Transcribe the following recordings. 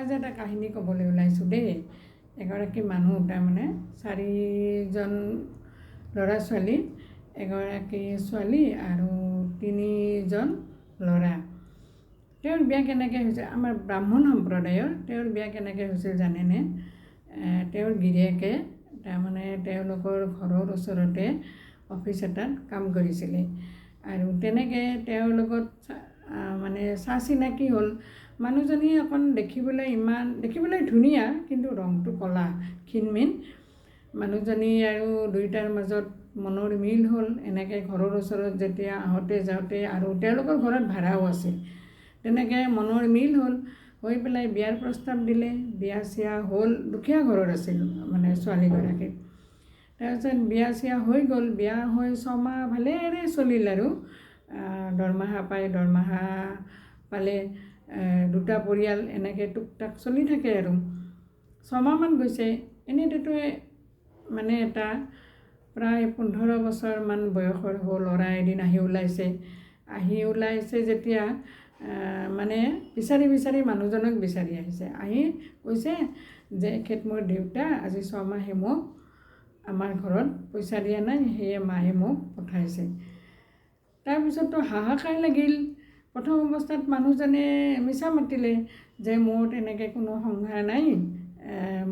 মই যে এটা কাহিনী ক'বলৈ ওলাইছোঁ দেই। এগৰাকী মানুহ, তাৰমানে চাৰিজন ল'ৰা ছোৱালী, এগৰাকী ছোৱালী আৰু তিনিজন ল'ৰা। তেওঁৰ বিয়া কেনেকৈ হৈছে, আমাৰ ব্ৰাহ্মণ সম্প্ৰদায়ৰ, তেওঁৰ বিয়া কেনেকৈ হৈছিল জানেনে? তেওঁৰ গিৰিয়েকে তাৰমানে তেওঁলোকৰ ঘৰৰ ওচৰতে অফিচ এটাত কাম কৰিছিলে আৰু তেনেকৈ তেওঁৰ লগত মানে চা চিনাকি হ'ল। মানুহজনী অকণ দেখিবলৈ ইমান দেখিবলৈ ধুনীয়া, কিন্তু ৰংটো ক'লা, ক্ষীণ-মীন। মানুহজনী আৰু দুয়োটাৰ মাজত মনৰ মিল হ'ল। এনেকৈ ঘৰৰ ওচৰত যেতিয়া আহোঁতে যাওঁতে, আৰু তেওঁলোকৰ ঘৰত ভাড়াও আছিল, তেনেকৈ মনৰ মিল হ'ল, হৈ পেলাই বিয়াৰ প্ৰস্তাৱ দিলে। বিয়া চিয়া হ'ল। দুখীয়া ঘৰৰ আছিল মানে ছোৱালীগৰাকী। তাৰপিছত বিয়া চিয়া হৈ গ'ল। বিয়া হৈ 6 মাহ ভালেৰে চলিল আৰু দৰমহা পায়, দৰমহা পালে দুটা পৰিয়াল এনেকৈ টুক টাক চলি থাকে। আৰু 6 মাহমান গৈছে এনেতেতো, মানে এটা প্ৰায় 15 বছৰমান বয়সৰ হ'ল ল'ৰা এদিন আহি ওলাইছে। আহি ওলাইছে যেতিয়া মানে বিচাৰি বিচাৰি মানুহজনক বিচাৰি আহিছে। আহি কৈছে যে এখেত মোৰ দেউতা, আজি 6 মাহে মোক আমাৰ ঘৰত পইচা দিয়া নাই, সেয়ে মায়ে মোক পঠাইছে। তাৰপিছততো হাহাকাৰ লাগিল। প্ৰথম অৱস্থাত মানুহজনে মিছা মাতিলে যে মোৰ তেনেকৈ কোনো সংসাৰ নাই,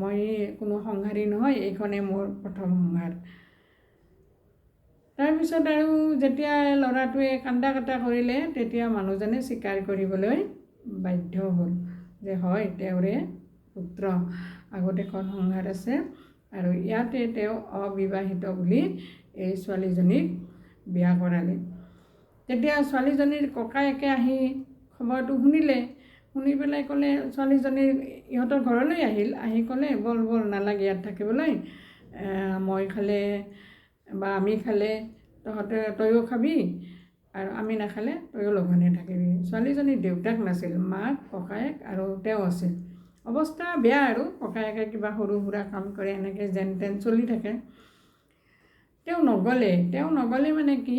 মই কোনো সংসাৰী নহয়, এইখনেই মোৰ প্ৰথম সংসাৰ। তাৰপিছত আৰু যেতিয়া ল'ৰাটোৱে কান্দা কাটা কৰিলে, তেতিয়া মানুহজনে স্বীকাৰ কৰিবলৈ বাধ্য হ'ল যে হয়, তেওঁৰে পুত্ৰ, আগত এখন সংসাৰ আছে আৰু ইয়াতে তেওঁ অবিবাহিত বুলি এই ছোৱালীজনীক বিয়া কৰালে। তেতিয়া ছোৱালীজনীৰ ককায়েকে আহি খবৰটো শুনিলে। শুনি পেলাই ক'লে, ছোৱালীজনীৰ ইহঁতৰ ঘৰলৈ আহিল। আহি ক'লে, "ব'ল ব'ল, নালাগে ইয়াত থাকিবলৈ। মই খালে বা আমি খালে তহঁতে তয়ো খাবি আৰু আমি নাখালে তয়ো লঘোণে থাকিবি।" ছোৱালীজনীৰ দেউতাক নাছিল, মাক, ককায়েক আৰু তেওঁ আছিল। অৱস্থা বেয়া আৰু ককায়েকে কিবা সৰু সুৰা কাম কৰে, এনেকৈ যেন তেন চলি থাকে। তেওঁ নগ'লে। তেওঁ নগ'লে মানে কি,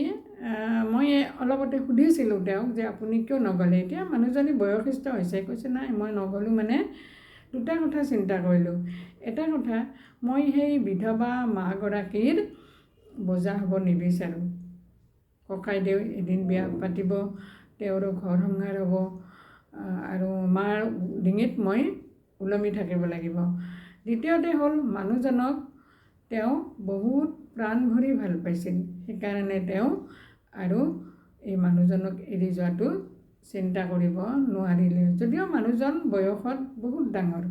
মই অলপতে সুধিছিলোঁ তেওঁক যে আপুনি কিয় নগ'লে? এতিয়া মানুহজনী বয়সস্থ হৈছে। কৈছে, "নাই, মই নগ'লোঁ মানে দুটা কথা চিন্তা কৰিলোঁ। এটা কথা, মই সেই বিধৱা মাগৰাকীৰ বোজা হ'ব নিবিচাৰোঁ। ককাইদেউ এদিন বিয়া পাতিব, তেওঁৰো ঘৰ সংসাৰ হ'ব আৰু মাৰ ডিঙিত মই ওলমি থাকিব লাগিব। দ্বিতীয়তে হ'ল, মানুহজনক তেওঁ বহুত প্ৰাণ ভৰি ভাল পাইছিল। সেইকাৰণে তেওঁ আৰু এই মানুহজনক এৰি যোৱাটো চিন্তা কৰিব নোৱাৰিলে, যদিও মানুহজন বয়সত বহুত ডাঙৰ।"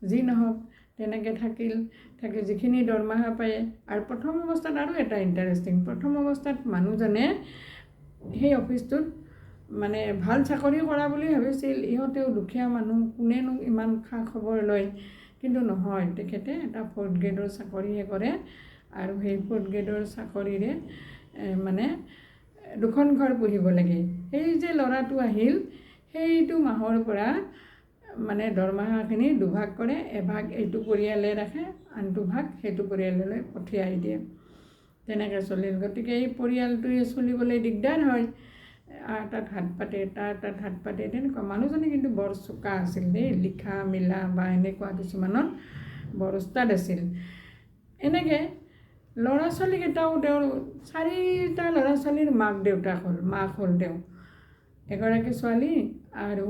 যি নহওক, তেনেকৈ থাকিল। থাকি যিখিনি দৰমহা পায়, আৰু প্ৰথম অৱস্থাত আৰু এটা ইণ্টাৰেষ্টিং, প্ৰথম অৱস্থাত মানুহজনে সেই অফিচটোত মানে ভাল চাকৰি কৰা বুলি ভাবিছিল। ইহঁতেও দুখীয়া মানুহ, কোনেনো ইমান খা খবৰ লয়? কিন্তু নহয়, তেখেতে এটা ফ'ৰ্থ গ্ৰেডৰ চাকৰিহে কৰে আৰু সেই ফ'ৰ্থ গ্ৰেডৰ চাকৰিৰে মানে দুখন ঘৰ পুহিব লাগে। সেই যে ল'ৰাটো আহিল, সেইটো মাহৰ পৰা মানে দৰমহাখিনি দুভাগ কৰে। এভাগ এইটো পৰিয়ালে ৰাখে, আনটো ভাগ সেইটো পৰিয়াললৈ পঠিয়াই দিয়ে। তেনেকৈ চলিল। গতিকে এই পৰিয়ালটোৱে চলিবলৈ দিগদাৰ হয়। আৰ তাত হাত পাতে, তাৰ তাত হাত পাতে, তেনেকুৱা। মানুহজনী কিন্তু বৰ চোকা আছিল দেই, লিখা মেলা বা এনেকুৱা কিছুমানত বৰ উস্তাদ আছিল। এনেকৈ ল'ৰা ছোৱালীকেইটাও, তেওঁৰ চাৰিটা ল'ৰা ছোৱালীৰ মাক দেউতাক হ'ল, মাক হ'ল তেওঁ। এগৰাকী ছোৱালী আৰু,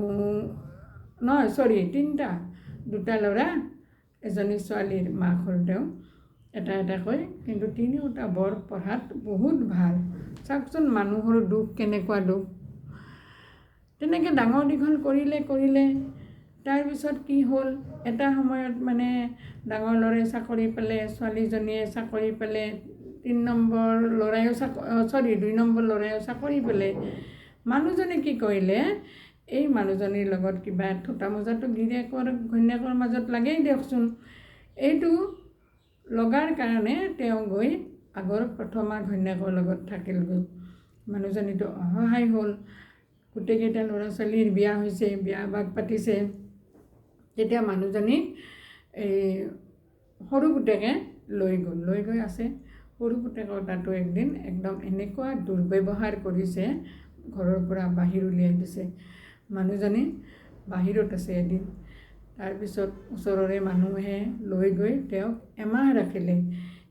নহয়, চৰি, তিনিটা, দুটা ল'ৰা এজনী ছোৱালীৰ মাক হ'ল তেওঁ। এটা এটাকৈ, কিন্তু তিনিওটা বৰ পঢ়াত বহুত ভাল। চাওকচোন, মানুহৰ দুখ কেনেকুৱা দুখ! তেনেকৈ ডাঙৰ দীঘল কৰিলে কৰিলে। তাৰপিছত কি হ'ল, এটা সময়ত মানে ডাঙৰ ল'ৰাই চাকৰি পালে, ছোৱালীজনীয়ে চাকৰি পালে, তিনি নম্বৰ ল'ৰায়ো চৰি, দুই নম্বৰ ল'ৰায়ো চাকৰি পালে। মানুহজনে কি কৰিলে, এই মানুহজনীৰ লগত কিবা থোটা মোজাটো গিৰিয়েকৰ ঘৈণীয়েকৰ মাজত লাগেই দিয়কচোন, এইটো লগাৰ কাৰণে তেওঁ গৈ আগৰ প্ৰথমা ঘৈণীয়েকৰ লগত থাকিলগৈ। মানুহজনীতো অসহায় হ'ল। গোটেইকেইটা ল'ৰা ছোৱালীৰ বিয়া হৈছে, বিয়া বাক পাতিছে। তেতিয়া মানুহজনীক এই সৰু পুতেকে লৈ গ'ল। লৈ গৈ আছে সৰু পুতেকৰ তাতো একদিন একদম এনেকুৱা দুৰ্ব্যৱহাৰ কৰিছে, ঘৰৰ পৰা বাহিৰ উলিয়াই দিছে। মানুহজনী বাহিৰত আছে এদিন। তাৰপিছত ওচৰৰে মানুহে লৈ গৈ তেওঁক এমাহ ৰাখিলে।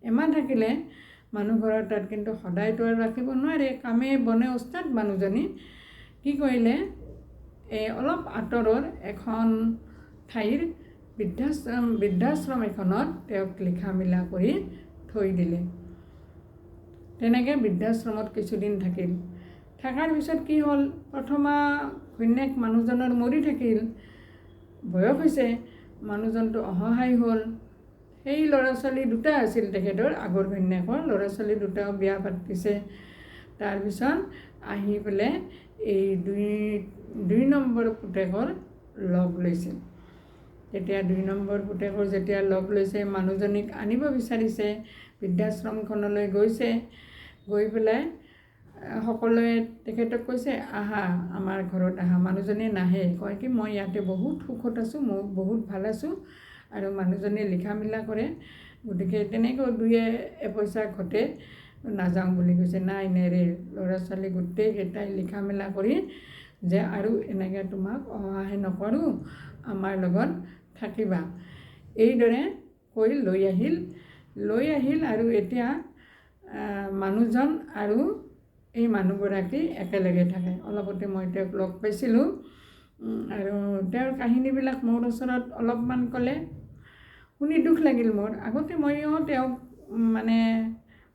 এমাহ থাকিলে মানুহ ঘৰৰ তাত, কিন্তু সদায়তো আৰু ৰাখিব নোৱাৰে, কামে বনে ওস্তাদ মানুহজনী। কি কৰিলে, এই অলপ আঁতৰৰ এখন ঠাইৰ বৃদ্ধাশ্ৰম এখনত তেওঁক লিখা মেলা কৰি থৈ দিলে। তেনেকৈ বৃদ্ধাশ্ৰমত কিছুদিন থাকিল। থকাৰ পিছত কি হ'ল, প্ৰথমা ঘৈণীয়েক মানুহজনৰ মৰি থাকিল, বয়স হৈছে, মানুহজনটো অসহায় হ'ল। সেই ল'ৰা ছোৱালী দুটা আছিল তেখেতৰ আগৰ ঘৈণীয়েকৰ, ল'ৰা ছোৱালী দুটাও বিয়া পাতিছে। তাৰপিছত আহি পেলাই এই দুই নম্বৰ পুতেকৰ লগ লৈছিল। তেতিয়া 2 নম্বৰ পুতেকৰ যেতিয়া লগ লৈছে, মানুহজনীক আনিব বিচাৰিছে, বৃদ্ধাশ্ৰমখনলৈ গৈছে। গৈ পেলাই সকলোৱে তেখেতক কৈছে, আহা আমাৰ ঘৰত আহা। মানুহজনীয়ে নাহে, কয় কি মই ইয়াতে বহুত সুখত আছোঁ, মই বহুত ভাল আছোঁ। আৰু মানুহজনীয়ে লিখা মেলা কৰে, গতিকে তেনেকৈ দুয়ে এপইচা ঘটে, নাযাওঁ বুলি কৈছে। নাই নেৰে, ল'ৰা ছোৱালী গোটেইকেইটাই লিখা মেলা কৰি যে আৰু এনেকৈ তোমাক অসহায় নকৰোঁ, আমাৰ লগত থাকিবা, এইদৰে কৈ লৈ আহিল। লৈ আহিল আৰু এতিয়া মানুহজন আৰু এই মানুহগৰাকী একেলগে থাকে। অলপতে মই তেওঁক লগ পাইছিলোঁ আৰু তেওঁৰ কাহিনীবিলাক মোৰ ওচৰত অলপমান ক'লে, শুনি দুখ লাগিল মোৰ। আগতে ময়ো তেওঁক মানে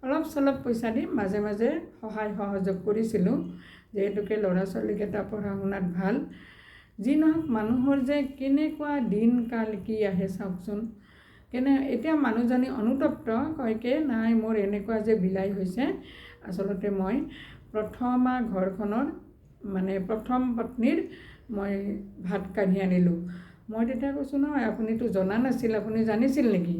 অলপ চলপ পইচা দি মাজে মাজে সহায় সহযোগ কৰিছিলোঁ, যিহেতুকে ল'ৰা ছোৱালীকেইটা পঢ়া শুনাত ভাল। যি নহওক, মানুহৰ যে কেনেকুৱা দিন কাল কি আহে চাওকচোন। কেনে এতিয়া মানুহজনী অনুতপ্ত, কয় কি নাই মোৰ এনেকুৱা যে বিলাই হৈছে, আচলতে মই প্ৰথমা ঘৰখনৰ মানে প্ৰথম পত্নীৰ মই ভাত কাঢ়ি আনিলোঁ। মই তেতিয়া কৈছোঁ, নহয় আপুনিতো জনা নাছিল, আপুনি জানিছিল নেকি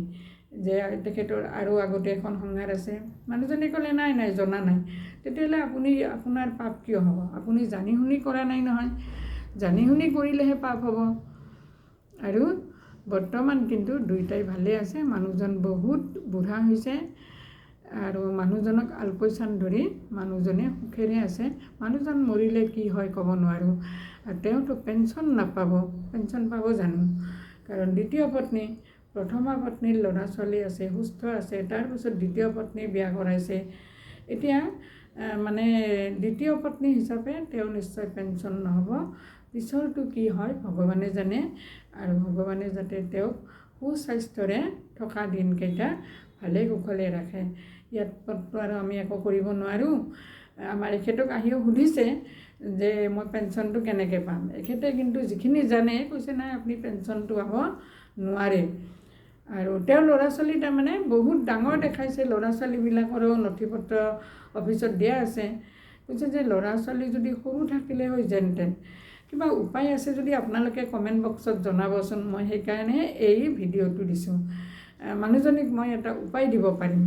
যে তেখেতৰ আৰু আগতে এখন সংসাৰ আছে? মানুহজনে ক'লে নাই নাই জনা নাই। তেতিয়াহ'লে আপুনি আপোনাৰ পাপ কিয় হ'ব? আপুনি জানি শুনি কৰা নাই নহয়, জানি শুনি কৰিলেহে পাপ হ'ব। আৰু বৰ্তমান কিন্তু দুয়োটাই ভালে আছে। মানুহজন বহুত বুঢ়া হৈছে আৰু মানুহজনক আলপৈচান ধৰি মানুহজনে সুখেৰে আছে। মানুহজন মৰিলে কি হয় ক'ব নোৱাৰোঁ। আৰু তেওঁতো পেঞ্চন নাপাব, পেঞ্চন পাব জানো? কাৰণ দ্বিতীয় পত্নী, প্ৰথমা পত্নীৰ ল'ৰা ছোৱালী আছে, সুস্থ আছে, তাৰপিছত দ্বিতীয় পত্নী বিয়া কৰাইছে। এতিয়া মানে দ্বিতীয় পত্নী হিচাপে তেওঁ নিশ্চয় পেঞ্চন নহ'ব। পিছৰটো কি হয় ভগৱানে জানে। আৰু ভগৱানে যাতে তেওঁক সুস্বাস্থ্যৰে থকা দিনকেইটা ভালে কুশলে ৰাখে। ইয়াত আৰু আমি একো কৰিব নোৱাৰোঁ। আমাৰ এখেতক আহিও সুধিছে যে মই পেঞ্চনটো কেনেকৈ পাম। এখেতে কিন্তু যিখিনি জানে কৈছে, নাই আপুনি পেঞ্চনটো পাব নোৱাৰে। আৰু তেওঁৰ ল'ৰা ছোৱালী তাৰমানে বহুত ডাঙৰ দেখাইছে, ল'ৰা ছোৱালীবিলাকৰো নথি পত্ৰ অফিচত দিয়া আছে। কৈছে যে ল'ৰা ছোৱালী যদি সৰু থাকিলে হয় যেন তেন, কিবা উপায় আছে যদি আপোনালোকে কমেণ্ট বক্সত জনাবচোন। মই সেইকাৰণে এই ভিডিঅ'টো দিছোঁ। মানুহজনীক মই এটা উপায় দিব পাৰিম।